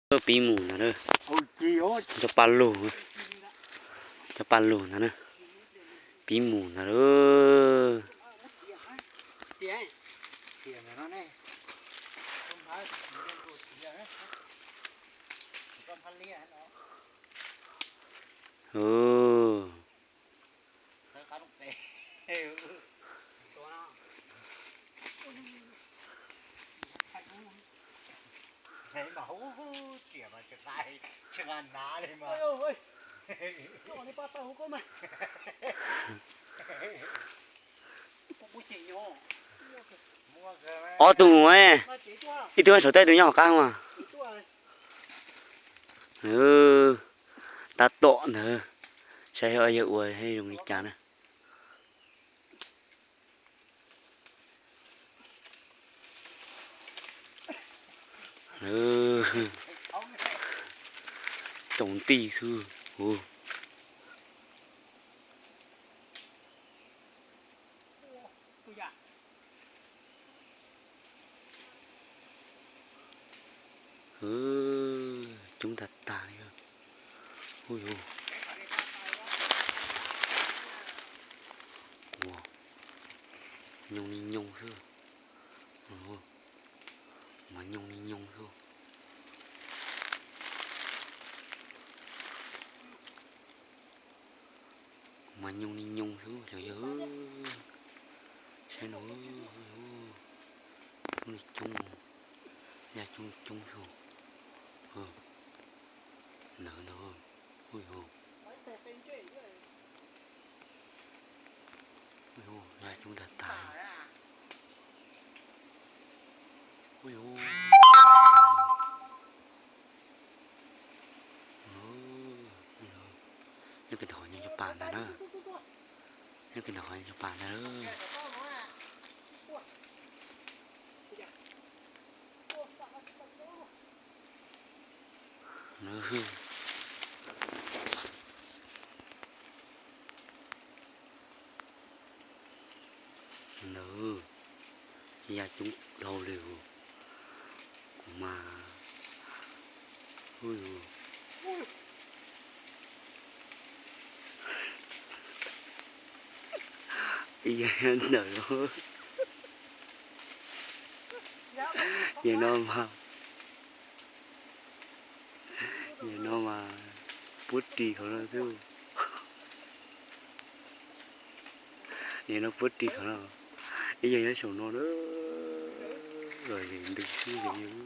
Pib mus ntag na. Cov paj lug, cov paj lug ntag na. Pib mus ntag na. Ob tug mus, ib tug nyob saum teb, ib tug nyob hauv qab mas. Tab tom ntawd, saib yawg ua zoo li cas na. Tsaus nti xwb. Coob tag tag li. Ub, nyooj li nyooj xwb. Mas nyooj li nyooj xwb. Mas nyooj li nyooj xwb cov yawg. Saib no, coob li coob, ya coob li coob xwb. Ntawd ntag. Ya coob tag tag. Nyob kiag ntawm qhov nyuag cov pas ntag na. Nyob kiag ntawm qhov nyuag cov pas ntag. Ntawd, ya coob dhau li os. Kuv mas, ib yam ntawd. Yam no mas, yam no mas puab ris qhov no xwb. Yam no puab ris qhov no, ib yam nyob saum no na, los ntws xwb yog.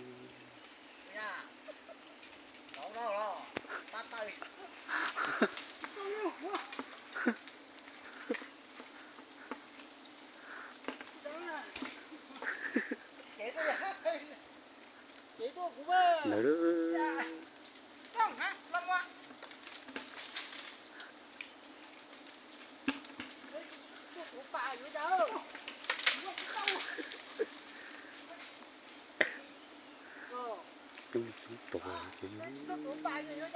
Ntawd. Coob li coob tod ces.